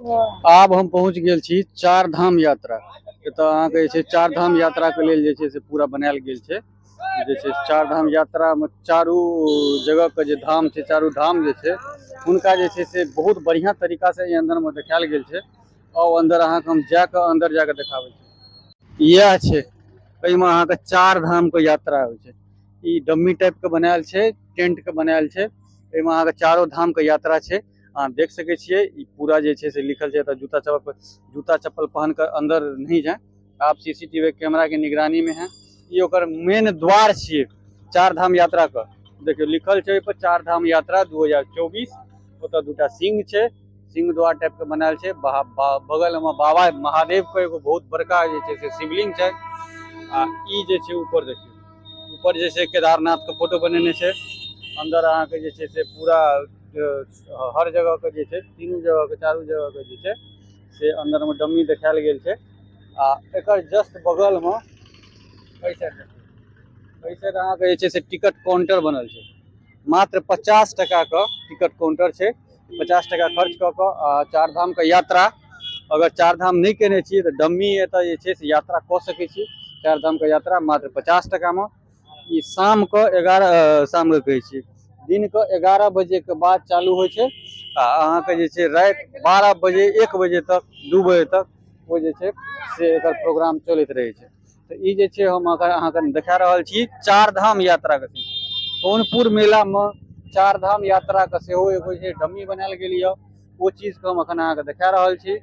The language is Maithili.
आब हम पहुँच गेल छी चार धाम यात्रा। एतऽ अहाँके जे छै चार धाम यात्राके लेल जे छै से पूरा बनायल गेल छै। जे छै चार धाम यात्रामे चारू जगहके जे धाम छै, चारू धाम जे छै हुनका जे छै से बहुत बढ़िआँ तरीकासँ एहि अन्दरमे देखायल गेल छै। आउ अन्दर अहाँके हम जाकऽ अन्दर जाकऽ देखाबै छी। इएह छै, एहिमे अहाँके चार धामके यात्रा होइ छै। ई डम्मी टाइपके बनायल छै, टेंटके बनायल छै। एहिमे अहाँके चारो धामके यात्रा छै। अहाँ देख सकै छियै, ई पूरा जे छै से लिखल छै। एतऽ जूता चप्पल पहन कर अंदर नहीं जाए आप, सीसीटीवी कैमरा के निगरानी में है। ई ओकर मेन द्वार छियै चार धाम यात्रा के। देखियौ, लिखल छै ओहिपर चार धाम यात्रा 2024। ओतऽ दूटा सिंह छै, सिंह द्वार टाइप के बनायल छै। बगल में बाबा महादेव के एगो बहुत बड़का जे छै से शिवलिंग छै। आ ई जे छै ऊपर देखियौ, ऊपर जे छै केदारनाथ के फोटो बनेने छै। अंदर अहाँके जे छै से पूरा हर जगह के जे छै, तीनू जगह के, चारू जगह के जे छै से अंदर में डम्मी देखायल गेल छै। आ एकर जस्ट बगल में एहि साइड देखियौ, एहि साइड अहाँके जे छै से टिकट काउंटर बनल छै। मात्र 50 टका के टिकट काउंटर छै। 50 टका खर्च कऽ कऽ आ चार धाम के यात्रा, अगर चार धाम नहि केने छियै तऽ डम्मी एतऽ जे छै से यात्रा कऽ सकै छी। चार धाम के यात्रा मात्र 50 टका मे। ई शाम के 11, शाम के कहै छी, दिन के 11 बजे के बाद चालू होइ छै आ अहाँके जे छै राति 12 बजे, 1 बजे तक, 2 बजे तक ओ जे छै से एकर प्रोग्राम चलैत रहै छै। तऽ ई जे छै हम अहाँके देखा रहल छी चार धाम यात्राके सीन। सोनपुर मेलामे चार धाम यात्राके सेहो एगो जे डम्मी बनायल गेल यऽ, ओ चीजके हम एखन अहाँके देखा रहल छी।